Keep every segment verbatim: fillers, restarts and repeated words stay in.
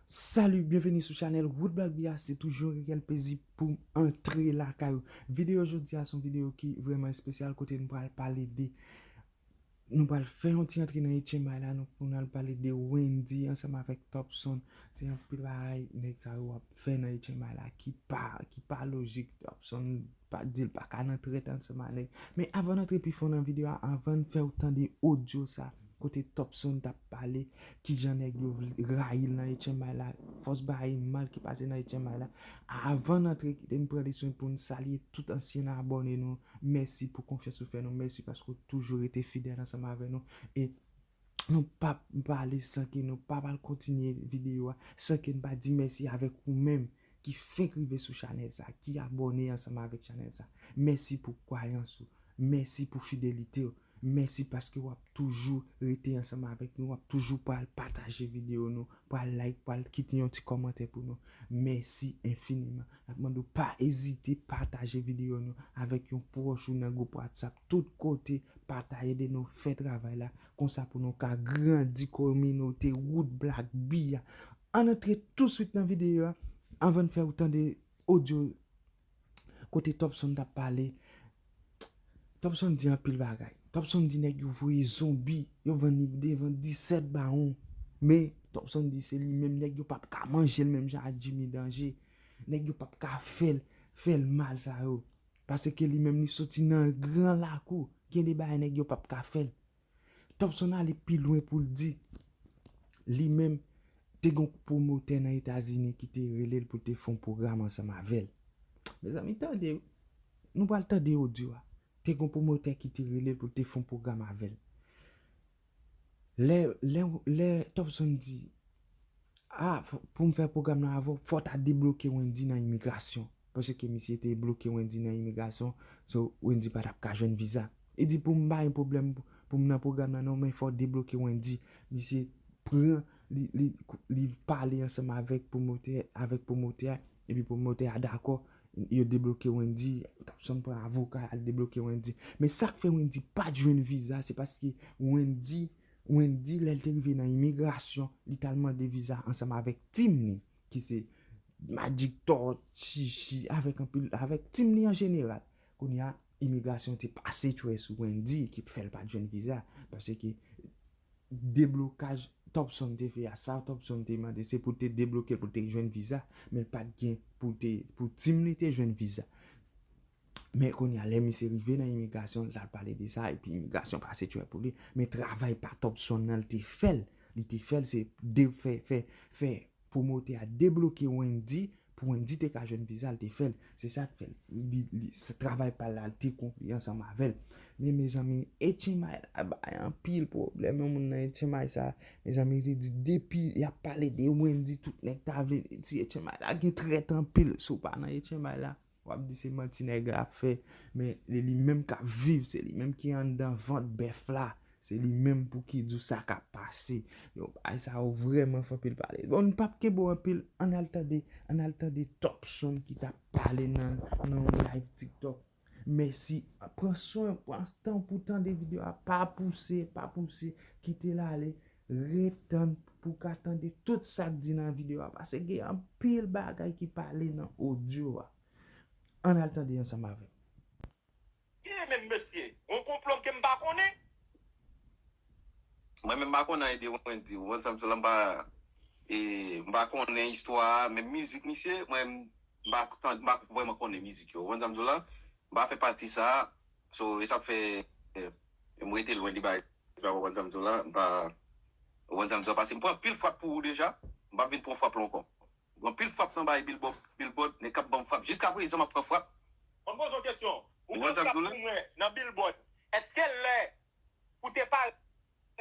Salut, byenveni sou chanèl Wood Black Bia. Se toujou yon reyèl plezi pou m antre lakay ou. Videyo jodi a se yon videyo ki vrèman espesyal kote nou pral pale de nou pral fè yon ti antre nan H M I la, nou pou n al pale de Wendyy ansanm avèk Topson. Se anpil bagay nèg sa yo ap fè nan H M I la ki pa ki pa lojik. Topson pa di l pa ka nan trèt ansanm a nèg. Men avan n antre pi fon nan videyo a, avan n fè w tande odyo sa, kote Topson t ap pale, kijan nèg yo rayi l nan H M I la, fòs bagay mal ki pase nan H M I la. Avan n antre, kite n pran de swen pou n salye tout ansyen abòne nou. Mèsi pou konfyans ou fè nou. Mèsi paske w toujou rete fidèl ansanm avè nou. E nou p ap pale san ke nou pa pral kontinye videyo a, san ke n pa di mèsi avèk ou menm ki fenk rive sou chanèl sa, ki abòne ansanm avèk chanèl sa. Mèsi pou kwayans ou. Mèsi pou fidelite w. Mèsi paske w ap toujou rete ansanm avèk nou, w ap toujou pral pataje videyo nou, pral like, pral kite yon ti kòmantè pou nou. Mèsi enfiniman. N ap mande w pa ezite pataje videyo nou avèk yon pwòch ou nan gwoup WhatsApp. Tout kote, pataje, ede nou fè travay la. Konsa pou nou ka grandi kominote Wood Black Bia. Ann antre touswit nan videyo a, anvan n fè w tande odyo kote Topson t ap pale. Topson di anpil bagay. Topson di nèg yo voye zonbi, yo vann li devan disèt bawon. Men, Topson di se li menm, nèg yo p ap ka manje l menm jan ak Jimmy Danje. Nèg yo p ap ka fè l, fè l mal sa yo. Paske li menm li soti nan gran lakou. Gen de bagay nèg yo p ap ka fè l. Topson ale pi lwen pou l di, li menm, te gen yon pwomotè nan Etazini ki te rele l pou l te fè yon pwogram ansanm avè l. Mezanmi, tande, nou pral tande odyo a. Te gen yon pwomotè ki te rele l pou l te fè yon pwogram avè l. Lè, lè, lè Topson di, a, fò, pou m fè pwogram nan avè w, fò w ta debloke Wendyy nan imigrasyon. Paske misye te bloke Wendyy nan imigrasyon, so Wendyy pa t ap ka jwenn viza. Li di pou m pa gen pwoblèm pou, pou m nan pwogram nan non, men fò w debloke Wendyy. Misye pran, li, li, li pale ansanm avèk pwomotè, avèk pwomotè a, epi pwomotè a dakò, yo debloke Wendyy, Topson pran avoka, al debloke Wendyy. Men sa k fè Wendyy pa t jwenn viza, se paske Wendyy, Wendyy, lè l te rive nan imigrasyon, li t al mande viza ansanm avèk tim li, ki se Magic Touch, Chichi, avèk anpil, avèk tim li an jeneral. Kounye a, imigrasyon te pase tchwè sou Wendyy, ki fè l pa t jwenn viza, paske deblokaj Topson te fè a, sa Topson te mande, se pou te debloke l pou te jwenn viza, men l pa t gen pou te, pou tim li te jwenn viza. Men kounye a, lè misye rive nan imigrasyon, l al pale de sa, epi imigrasyon pase tchwè pou li. Men travay pa Topson nan, l te fè l. Li te fè l, se de, fè, fè, fè pwomotè a debloke Wendyy, pou Wendyy te ka jwenn viza, l te fè l. Se sa k fè l. Li, li, se travay pa l la, l te konkli ansanm avè l. Men mezanmi, H M I la bay anpil pwoblèm, yon moun nan H M I sa, mezanmi, li di depi y ap pale de Wendyy, tout nèg ta vle, li di H M I la gen trèt anpil. Si w pa nan H M I la, w ap di se manti nèg la ap fè, men li menm k ap viv, se li menm ki anndan vant bèf la, se li menm pou ki di w sa k ap pase. Yo, bagay sa yo vrèman fè anpil pale. Bon, n p ap kenbe w anpil, ann al tande, ann al tande Topson ki t ap pale nan, nan yon live TikTok. Mèsi, pran swen, pran tan pou tande videyo a, pa pouse, pa pouse, kite l ale, ret tann pou w ka tande tout sa k di nan videyo a, paske gen anpil bagay ki pale nan odyo a. Ann al tande ansanm avè m. Gen menm mesye, gon konplo ke m pa konnen. Mwen menm m pa konn anyen de Wendyy, ou konn sa m di w la, m pa, e, m pa konnen istwa a, menm mizik misye, mwen m pa, tan- m pa vrèman konnen mizik yo, ou konn sa m di w la, m pa fè pati sa, so, e sa k fè, e, m rete lwen de bagay sa, ou konn sa m di w la, m pa, ou konn sa m di w la, paske m pran anpil frap pou ou deja, m p ap vin pran frap la ankò. Anpil frap nan bay Billboard, Billboard, nèg k ap ban m frap. Jiskaprezan, m ap pran frap. Mwen poze w kesyon. Ou pran frap pou mwen nan Billboard. Èske lè ou te parèt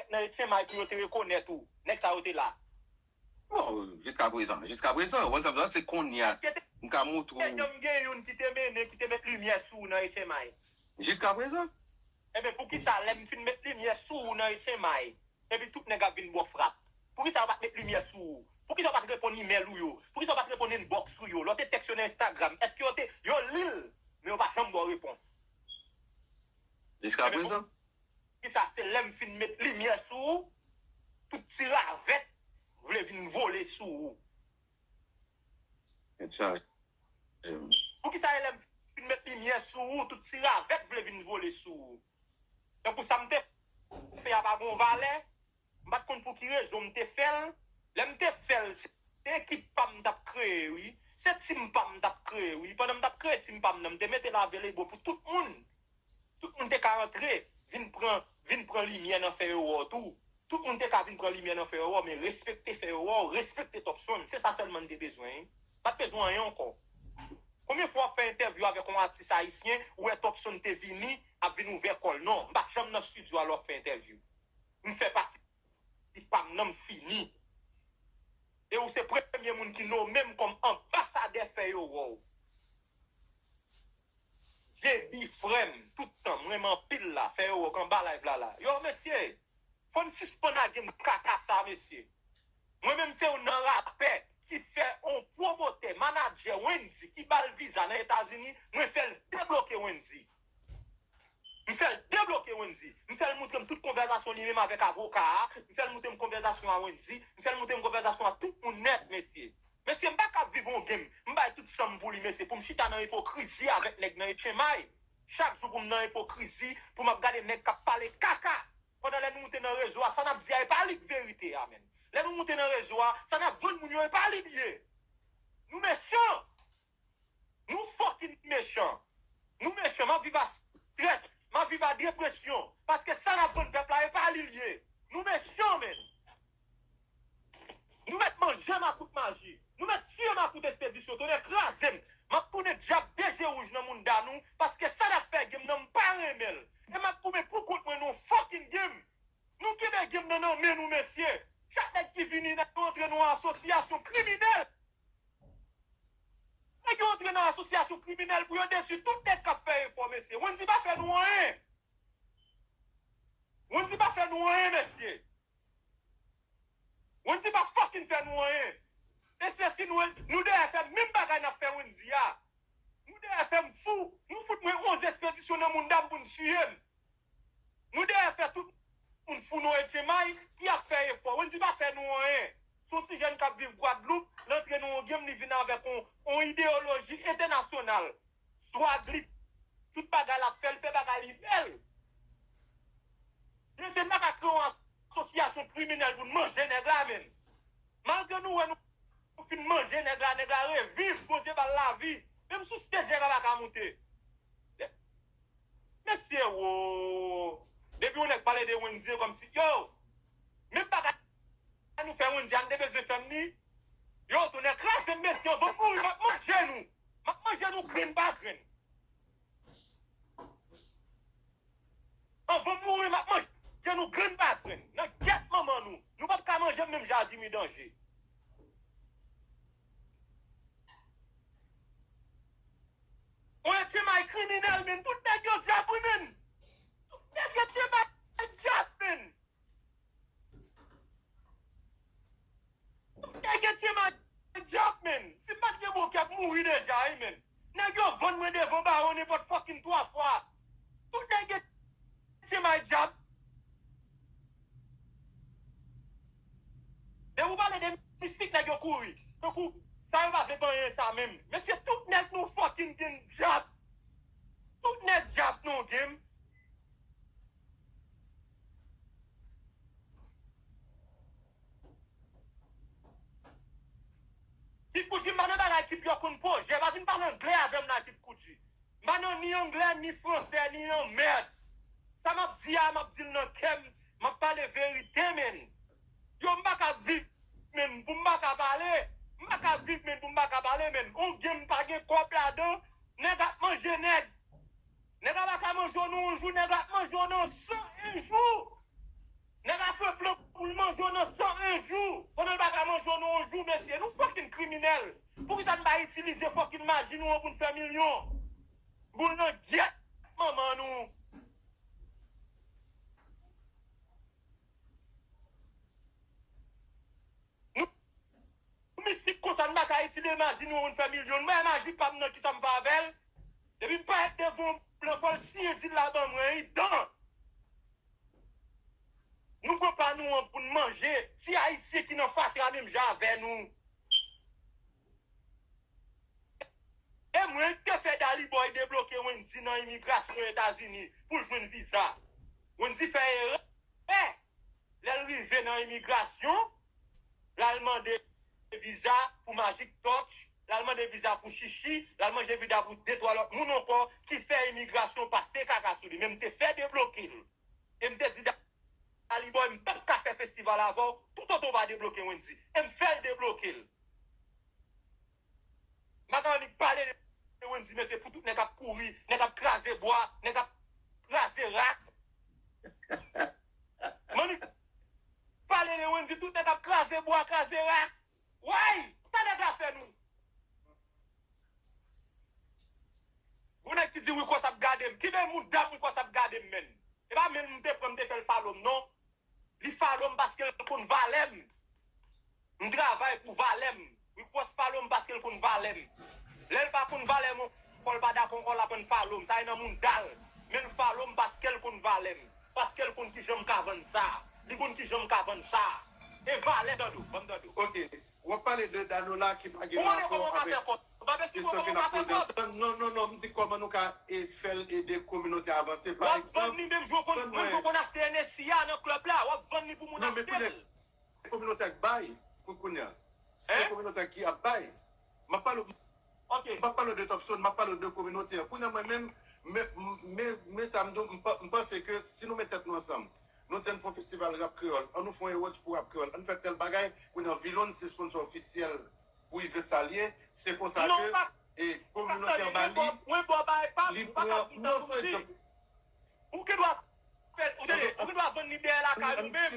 nan H M I pou yo te rekonèt ou, nèg sa yo te la? Bon, jiskaprezan, jiskaprezan. Ou konn sa m di w la, se kounye a m ka montre w. Èske te janm gen youn ki te mennen, ki te met limyè sou ou nan H M I? Jiskaprezan. Ebyen, poukisa lè m fin met limyè sou ou nan H M I, epi tout nèg ap vin ba w frap? Poukisa yo pa t met limyè sou ou? Poukisa yo pa t reponn imèl ou yo? Poukisa yo pa t reponn inbox ou yo? Lè w te tèks yo nan Instagram, èske yo te, yo li l, men yo pa janm ba w repons? Jiskaprezan. Poukisa se lè m fin met limyè sou ou, tout ti ravèt vle vin vole sou ou? Tèt chaje, man. Poukisa elèv fin met limyè sou ou, tout ti ravèt vle vin vole sou ou? Tankou sa m te fè a pa gon valè, m pa t konn pou ki rezon m te fè l. Lè m te fè l, se ekip pa m m t ap kreye, wi. Se tim pa m m t ap kreye, wi. Pandan m t ap kreye tim pa m nan, m te mete l available pou tout moun. Tout moun te ka antre, vin pran, vin pran limyè nan fè yo wè w tou. Tout moun te ka vin pran limyè nan fè yo wè w, men respekte fè yo wè w, respekte Topson. Se sa sèlman n te bezwen, wi. Pa t bezwen anyen ankò. Konbyen fwa w ap fè entèvyou avèk yon atis ayisyen, ou wè Topson te vini, ap vin ouvè kò l? Non, m pa t janm nan estidyo a lè w ap fè entèvyou. M fè pati pa m nan, m fini. E ou se premye moun ki nome m kòm anbasadè fè yo wè w. J D, frè m, tout tan, m renmen anpil la, fè yo wè w k anba live la la. Yo, mesye, fò n sispann lage m kaka sa, mesye. Mwen menm se youn nan rapè ki fè on pwomotè, manadjè Wendyy ki ba l viza nan Etazini, mwen fè l debloke Wendyy. M fè l debloke Wendyy. M fè l montre m tout konvèsasyon li menm avèk avoka a. M fè l montre m konvèsasyon a Wendyy. M fè l montre m konvèsasyon a tout moun nèt, mesye. Mesye, m pa ka viv yon game. M bay tout san m pou li, mesye, pou m chita nan ipokrizi avèk nèg nan Etchenmay. Chak jou pou m nan ipokrizi, pou m ap gade nèg k ap pale kaka. Pandan lè nou moute nan rezo a, sa n ap di a, e pa li k verite a, menm. Lè nou moute nan rezo a, sa n ap vann moun yo, e pa li l ye. Nou mechan. Nou fucking mechan. Nou mechan. M ap viv a strès. M ap viv a depresyon. Paske sa n ap vann pèp la, e pa li l ye. Nou mechan, menm. Nou mèt manje makout maji. Nou mèt tiye makout espedisyon. Tonnè kraze m. M ap tounen dyab de je wouj nan mounda nou. Paske sa n ap fè game nan, m pa renmen l. E m ap goumen pou kont mwen nan yon fucking game. Nou kenbe game nan nan men nou, mesye. Chak nèg ki vini, nèg yo antre nan yon asosyasyon kriminèl. Nèg yo antre nan asosyasyon kriminèl pou yo detwi tout nèg k ap fè efò, mesye. Wendyy pa fè nou anyen. Wendyy pa fè nou anyen, mesye. Wendyy pa fucking fè nou anyen. Mesye, si nou, nou dèyè fè menm bagay n ap fè Wendyy a. Nou dèyè fè m fou. Nou fout mwen onz espedisyon nan mounda m pou n tiye m. Nou dèyè fè tout moun fou nan Etchenmay ki ap fè efò. Wendyy pa fè nou anyen. Se yon ti jèn k ap viv Gwadloup, l antre nan yon game, li vin avèk yon, yon ideyoloji entènasyonal. Swag li, tout bagay l ap fè, l fè bagay li bèl. Mesye, n pa ka kreye yon asosyasyon kriminèl pou n manje nèg la, menm. Malgre nou wè nou, nou fin manje nèg la, nèg la reviv, Bondye ba l lavi. Menm sou stage, nèg la pa ka moute. Mesye, wo. Depi yon nèg pale de Wendyy, kòmsi, yo, menm bagay nou fè Wendyy a, nou te bezwen fè m ni. Yo, tonnè kraze m, mesye, anvan m mouri, m ap manje nou. M ap manje nou grenn pa grenn. Anvan m mouri, m ap manje nou grenn pa grenn. Nan gyèt manman nou. Nou p ap ka manje m menm jan a Jimmy Danje. Yon Etchenmay kriminèl, menm. Tout nèg yo dyab, wi, menm. Tout nèg Etchenmay dyab, menm. Tout nèg Etchenmay dyab, menm. Si m pa t gen bokè, m mouri deja, wi, menm. Nèg yo vann mwen devan bawon nenpòt fucking twa fwa. Tout nèg Etchenmay dyab. Depi w pale de mistik, nèg yo kouri. Tankou sa yo pa vle pa anyen sa menm. Mesye, tout nèg nou fucking gen dyab. Tout nèg dyab nou gen. Kid Koudji, m pa nan bagay ki pye konn pwojè. Pa vin pale anglè avè m la, Kid Koudji. M pa nan ni anglè, ni fransè, ni nan mèd. Sa m ap di a, m ap di l nan kè m. M ap pale verite, menn. Yo, m pa ka viv, menn, pou m pa ka pale. M pa ka viv, menn, pou m pa ka pale, menn. On game pa gen kòb ladan. Nèg ap manje nèg. Nèg la pa ka manje w nan yon jou, nèg la ap manje w nan san en jou. Nèg la fè plan pou l manje w nan san en jou. Pandan l pa ka manje w nan yon jou, mesye. Nou fucking kriminèl. Poukisa n pa itilize fucking maji nou an pou n fè milyon? Boul nan gyèt manman nou. Nou mistik konsa, n pa ka itilize maji nou pou n fè milyon. M bay maji pa m nan, kisa m fè avè l? Depi m parèt devan yon blan, fò l siye zil la ban mwen, wi, dan. Nou pran pa nou an pou n manje. Ti Ayisyen ki nan fatra menm jan avè nou. mwen ki te fè Daliboy debloke Wendy nan imigrasyon Etazini pou l jwenn viza. Wendy fè erè. Lè l rive nan imigrasyon, l al mande viza pou Magic Touch, l al mande viza pou Chichi, l al mande viza pou de twa lòt moun ankò ki fè imigrasyon pase kaka sou li. Men m te fè debloke l. E m te di Daliboy, m p ap ka fè festival avè w toutotan w pa debloke Wendy. E m fè l debloke l. M pa ka annik pale de Wendy, mesye, pou tout nèg ap kouri, nèg ap kraze bwa, nèg ap kraze rak. M annik pale de Wendy, tout nèg ap kraze bwa, kraze rak. Way! Sa nèg la fè nou? Gon nèg ki di Ricos ap gade m. Ki de mouda Ricos ap gade m, menn? E pa menm m te pran, m te fè l follow m, non. Li follow m paske l konn valè m. M travay pou valè m. Ricos follow m paske l konn valè m. Lè l pa konn valè m ankò, l pa dakò ankò, l aprann follow m. Sa e nan mouda l. Men l follow m paske l konn valè m. Paske l konn kijan m ka vann sa. Li konn kijan m ka vann sa. E valè, tande w, ban m tande w. Ok. W ap pale de Danola ki pa gen rapò avèk kesyon ke n ap poze. Non, non, non, non, m di kòman nou ka e, fè l ede kominote a avanse. Pa egzanp, bann mwen. Menm jan w konn achte Hennessy a nan club la, w ap vann li pou moun achte l. Kominote a k bay pou kounye a. Se kominote a ki ap bay. M ap pale, m ap pale w de Topson, m ap pale w de kominote a. Kounye a mwen menm, men, men, men sa m di w, m pa, m panse ke si nou met tèt nou ansanm, nou di ann fè yon festival rap kreyòl, ann nou fè yon awards pou rap kreyòl, ann fè tèl bagay, kounye a Vilon se sponsor ofisyèl pou event sa l ye, se konsa ke, e, kominote an ba li, li pran, non, se egzanp. Ou gen dwa fè l, ou tande, ou gen dwa vann li dèyè lakay ou menm.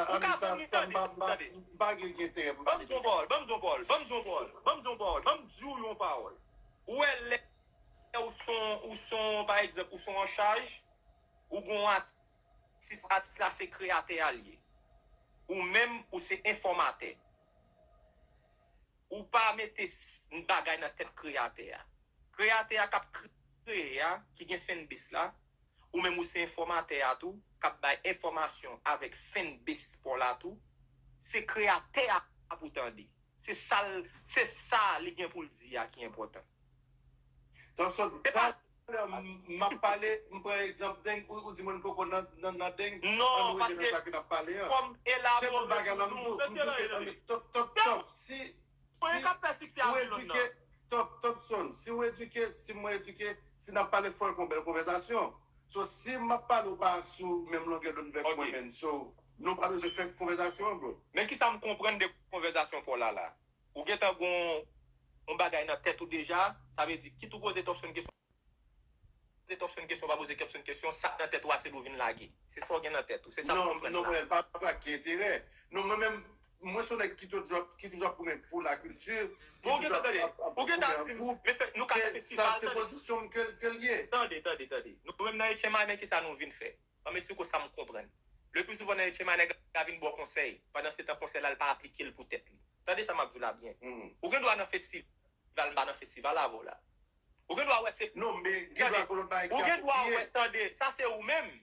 Ou ka vann li, tande, tande. Ban m di yon pawòl, ban m di yon pawòl, ban m di yon pawòl, ban m di yon pawòl, ban m di w yon pawòl. Ou wè lè ou son, ou son, pa egzanp, ou son an chaj, ou gon atis, atis la se kreyatè a l ye. Ou menm, ou se enfòmatè. Ou pa mete s-, bagay nan tèt kreyatè a. Kreyatè a k ap kreye a, ki gen fanbase la, ou menm ou se enfòmatè a tou, k ap bay enfòmasyon avèk fanbase pa w la tou, se kreyatè a pou tande. Se sa l, se sa li gen pou l di a ki enpòtan. Topson, talè m, m ap pale, m pran egzanp Deng, ou, ou di mwen n poko nan, nan, nan Deng, non, ann nou rete nan sa ke n ap pale a. Se menm bagay la m di w, m di w ke, Top, Top, Top, si, si ou edike, Top, Topson, si ou edike, si mwen edike, si n ap pale fò l gon bèl konvèsasyon. So, si m ap pale ou pa sou menm longè donn vèk mwen, menn. So, nou pa bezwen fè konvèsasyon an, bro. Men kisa m konprann de konvèsasyon pa w la la? Ou gentan gon yon bagay nan tèt ou deja, sa vle di, kit ou poze Topson kesyon, poze Topson kesyon, pa poze Topson kesyon, sa k nan tèt ou a se li w vin lage. Se sa w gen nan tèt ou, se sa m konprann la. Non, non, mwen, pa, pa ki enterè. Non, mwen menm, mwen se yon nèg ki toujou ap, ki toujou ap goumen pou lakilti, ki toujou ap, ap, ap goumen an pou. Ou gentan di m, mesye, nou ka fè festival, tande. Se sa, se pozisyon m ke, ke l ye. Tande, tande, tande. Nou menm nan H M I, men kisa nou vin fè? Ban m esplike w sa m konprann. Le pli souvan nan H M I, nèg la vin ba w konsèy. Pandan se tan, konsèy la, l pa aplike l pou tèt li. Tande sa m ap di w la byen. Ou gen dwa nan festival, m pa nan festival avè w la. Ou gen dwa wè se... Non, men gen dwa gon lòt bagay ki apropriye. Ou gen dwa wè, tande, sa se ou menm.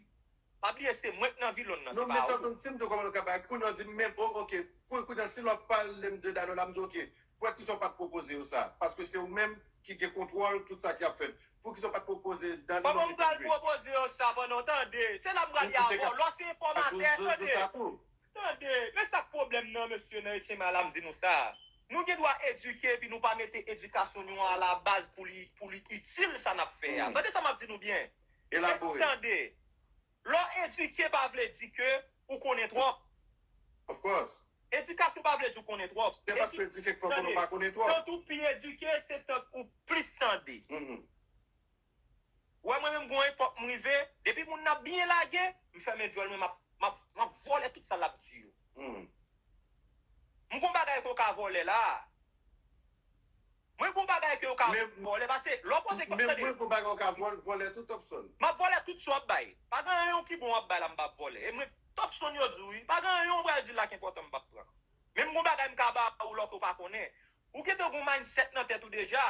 Pa bliye se mwen k nan Vilon nan, se pa ou. Non, men Topson, si m di w kòman nou ka bay, kounye a w di m, men, o, oke, kou-, kounye a si l ap pale m de Danola, m di, oke, poukisa w pa t pwopoze yo sa? Paske se ou menm ki gen kontwòl tout sa ki ap fèt. Poukisa w pa t pwopoze Danola? Kòman m pral pwopoze yo sa pandan w tande? Se la m pral ye avè w. Lè w se enfòmatè, tande. Tande, men sa k pwoblèm nan, mesye, nan H M I la, m di nou sa. Nou gen dwa edike, epi nou pa mete edikasyon nou an alabaz pou li, pou li itil sa n ap fè a. Tande sa m ap di nou byen. Elabore. Tande, lè w edike pa vle di ke ou konnen twòp. Of course. Edikasyon pa vle di w konnen twòp. Se paske w edike k fè w konnen w pa konnen twòp. Tank ou pi edike, se tank ou plis tande. Ou wè mwen menm gon epòk m rive, depi moun nan byen lage, m fèmen djòl mwen, m ap, m ap, m ap vòlè tout sa l ap di yo. M gon bagay ke w ka vòlè la. Mwen gon bagay ke w ka vòlè, paske lè w poze kesyon, tande. Men mwen gon bagay w ka vòl-, vòlè tou, Topson. M ap vòlè tout sa w ap bay. Pa gen anyen ki bon w ap bay la m p ap vòlè. E mwen, Topson yo di w wi, pa gen anyen w pral di la ki enpòtan m p ap pran. Menm gon bagay m ka ba ou lòk ou pa konnen. Ou gentan gon mindset nan tèt ou deja.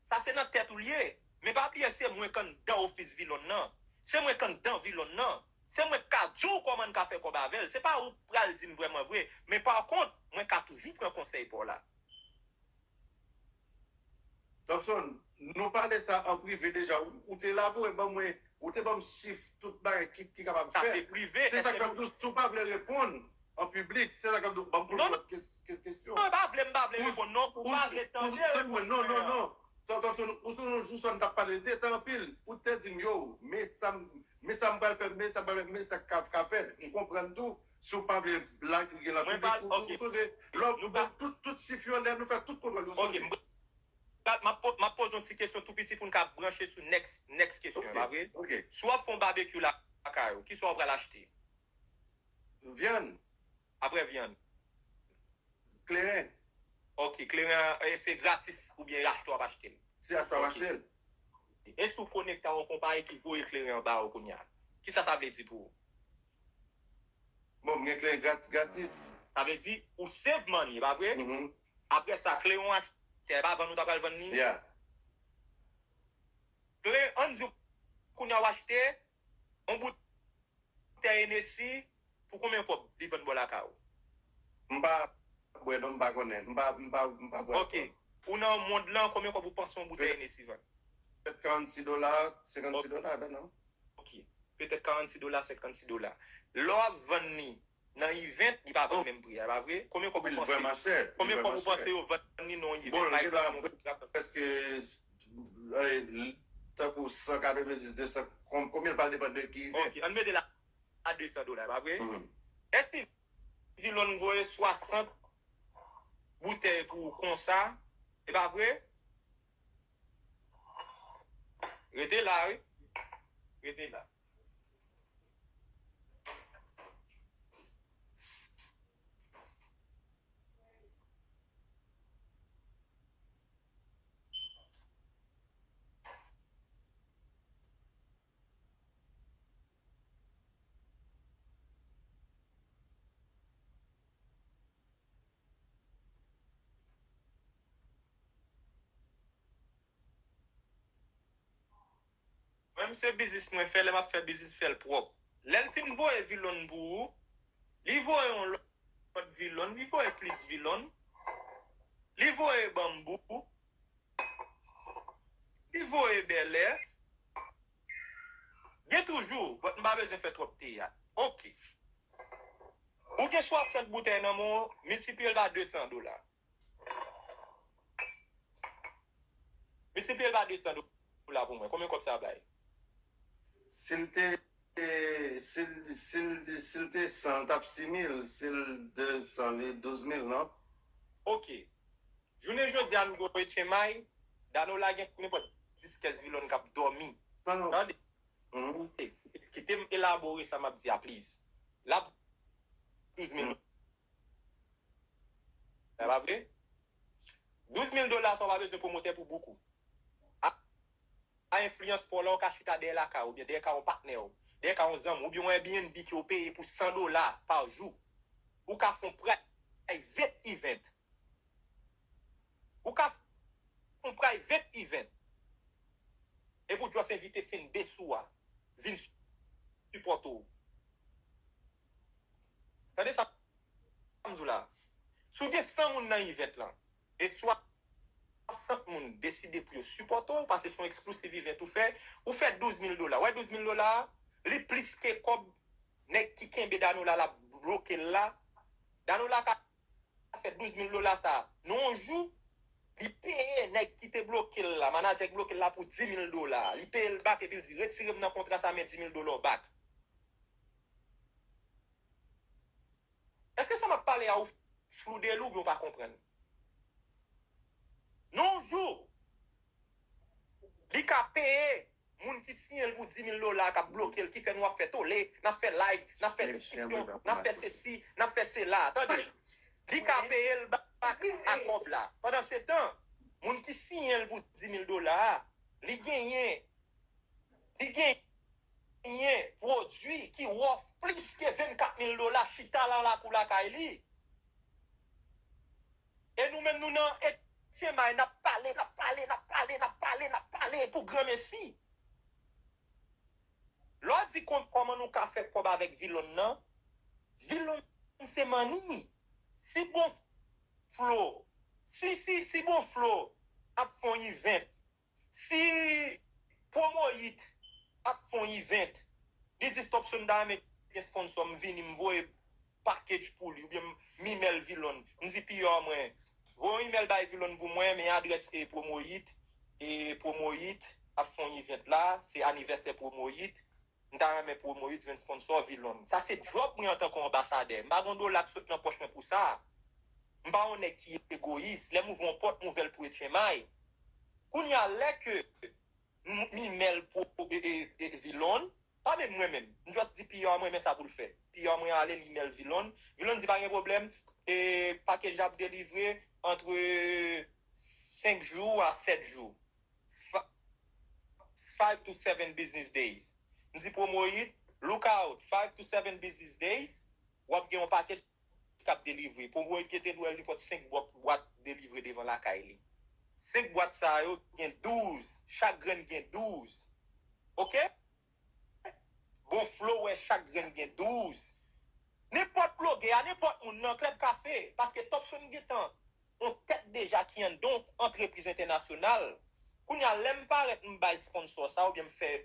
Sa se nan tèt ou l ye. Men pa bliye se mwen k anndan ofis Vilon nan. Se mwen k anndan Vilon nan. Se mwen k ka di w kòman n ka fè kòb avè l. Se pa ou k pral di m vrèman vre. Men pa kont, mwen ka toujou pran konsèy pa w la. Thompson, nou pale sa an prive deja. Ou, ou te elabore ban mwen, ou te ban m chif, tout bagay ki, ki kapab fèt. Sa se prive. Se sa k ap di w, si w pa vle reponn an piblik, se sa k ap di w, ban m poze w lòt kesyon. Non, non, m pa vle, m pa vle reponn, non. Ou pa vle tande reponn. Non, non, non. Thompson, ou sou yon jou sa m t ap pale de tan anpil. Ou te di m, yo, men sa m, men sa m pral fè, men sa m pral fè, men sa k ka, ka fèt. M konprann tou, si w pa vle blag, gen lan piblik, ou, ou sonje, lè w ban tout, tout chif yo, lè nou fè tout kontwòl yo, sonje. M ap po-, m ap poze yon ti kesyon tou piti pou n ka branche sou next, next kesyon, pa vre? Si w ap fè yon babekyou lakay ou, kisa w pral achte? Vyann. Apre vyann. Kleren. Ok, kleren an, e, se gratis oubyen achte w ap achte l? Se achte w ap achte l. E si w konekte a yon konpayi ki voye kleren an ba ou kounye a, kisa sa vle di pou ou? Bon, m gen kleren grat-, gratis. Sa vle di, ou save money, pa vre? Apre sa, kleren w achte, e pa vann ou ta pral vann li? Yeah. Kleren, ann di w, kounye a w achte yon boutèy Hennessy pou konbyen kòb li vann bò lakay ou? M pa bwè non, m pa konnen. M pa, m pa, m pa bwè. Ok. Ou nan mond lan, konbyen kòb ou panse yon boutèy Hennessy vann? Petèt karannsis dola, senkannsis dola, I don't know. Ok. Petèt karannsis dola, senkannsis dola. Lè w ap vann li nan event, li pa vann menm pri a, pa vre? Konbyen kòb ou panse, konbyen kòb ou panse yo vann li nan yon event? Bon, li la prèske, eh, tankou san katrevenndis, desan, kon-, konbyen l pral depann de ki event. Ok, ann mete l a desan dola, pa vre? E si Vilon voye swasant boutèy pou ou konsa, e pa vre? Rete la, wi. Rete la. Mwen, se biznis mwen fè, lè m ap fè biznis, fè l pwòp. Lè l fin voye vilòn pou ou, li voye yon lòt vilòn, li voye plis vilòn, li voye banbou, li voye bèlè. Gen toujou, but m pa bezwen fè twòp teyat. Ok. Ou gen swasant boutèy nan men w, miltipliye l pa desan dola. Miltipliye l pa desan dola pou mwen. Konbyen kòb sa bay? Si l te, si l, si l, si l te san, l t ap sis mil. Si l desan, li douz mil, non? Ok. Jounen jodi a, m voye tchenmay, Danola gen nenpòt dis kèz vilòn k ap dòmi. Tande. Kite m elabore sa m ap di a, please. L ap douz mil dola. Sa pa vre? Douz mil dola sa, w pa bezwen pwomotè pou bouk ou. A, a enfliyans pa w la, w ka chita dèyè lakay ou, oubyen dèyè kay yon patnè w, dèyè kay yon zanmi w, oubyen yon Airbnb ke w peye pou san dola pa jou. Ou ka fè yon private event. Ou ka fè yon private event. Epi w just envite fanbase ou a vin sipòte w. Tande sa m di w la. Si w gen san moun nan event lan, e swasant moun deside pou yo sipòte w, paske se yon exclusive event ou fè, ou fè douz mil dola. Ou wè douz mil dola a, li plis ke kòb nèg ki kenbe Danola la bloke l la. Danola ka fè douz mil dola sa. Nan yon jou, li peye nèg ki te bloke l la, manadjè ki bloke l la pou dis mil dola. Li peye l back epi l di, retire m nan kontra sa, men dis mil dola w back. Èske sa m ap pale a ou flou de li oubyen w pa konprann? Nan yon jou, li ka peye moun ki siyen l pou dis mil dola k ap bloke l, ki fè nou ap fè tole, n ap fè live, n ap fè diskisyon, n ap fè sesi, n ap fè sela. Tande, li ka peye l back a kòb la. Pandansetan, moun ki siyen l pou dis mil dola a, li genyen, li genyen pwodui ki wòf plis ke vennkat mil dola chita lan lakou lakay li. E nou menm, nou nan etchenmay, n ap pale, n ap pale, n ap pale, n ap pale, n ap pale pou granmesi. Lè w di kon-, kòman nou ka fè kòb avèk vilòn nan, vilòn se money. Si bon Flo, si, si, si bon Flo ap fè yon event, si Promo Hit ap fè yon event, li di Topson ta renmen gen sponsor, m vini, m voye package pou li, oubyen m email Vilon. M di P R mwen, voye yon email bay Vilon pou mwen, men adrès e Promo Hit, e Promo Hit ap fè yon event la, se anivèsè Promo Hit, m ta renmen Promo Hit jwenn sponsor Vilon. Sa se djòb mwen antanke anbasadè. M pa gen dola k sot nan pòch mwen pou sa. M pa yon nèg ki egoyis. Lè m ouvri yon pòt, m ouvè l pou H M I. Kounye a, lè ke m, m email pou e, e, e, Vilon, pa menm mwen menm. M just di P R mwen, men sa pou l fè. P R mwen ale, li email Vilon. Vilon di pa gen pwoblèm. E package la ap delivre antre senk jou a sèt jou. Fa- five to seven business days. M di Promo Hit, look out, five to seven business days, w ap gen yon package k ap delivre. Promo Hit gen te dwe al nenpòt senk bwat, bwat delivre devan lakay li. Senk bwat sa yo gen douz, chak grenn gen douz. Oke? Bon flow, wè, chak grenn gen douz. Nenpòt blogè a, nenpòt moun nan Club Café, paske Topson gentan yon tèt deja ki anndan yon antrepriz entènasyonal. Kounye a, lè m parèt, m bay sponsor sa, oubyen m fè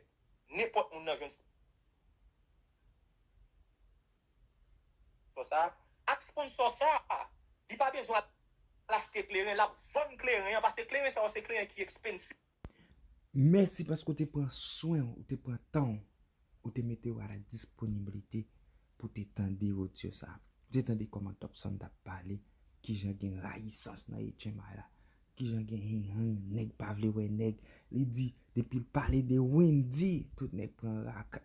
nenpòt moun nan jwenn sponsor sa, ak sponsor sa, li pa bezwen al achte kleren, l ap vann kleren an, paske kleren sa yo se kleren ki expensive. Mèsi paske w te pran swen w, ou te pran tan w, ou te mete w a la disponibilite pou te tande odyo sa. Ou te tande kòman Topson t ap pale, kijan gen rayisans nan H M I la, kijan gen hen hen, nèg pa vle wè nèg. Li di, depi l pale de Wendy, tout nèg pran raka.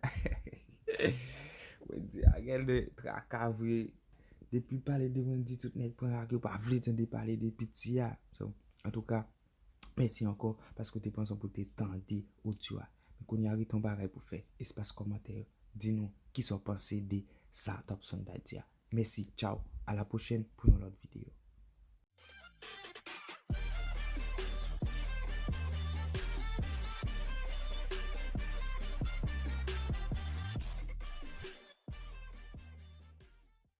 Wendy a gen de traka vre. Depi l pale de Wendy, tout nèg pran raka, yo pa vle tande pale de piti a. So, antouka, mèsi ankò paske w te pran swen pou te tande odyo a. Men kounye a, rete yon bagay pou fè. Espas kòmantè yo. Di nou kisa w panse de sa Topson ta di a. Mèsi, tchaw. A la pwochèn pou yon lòt videyo.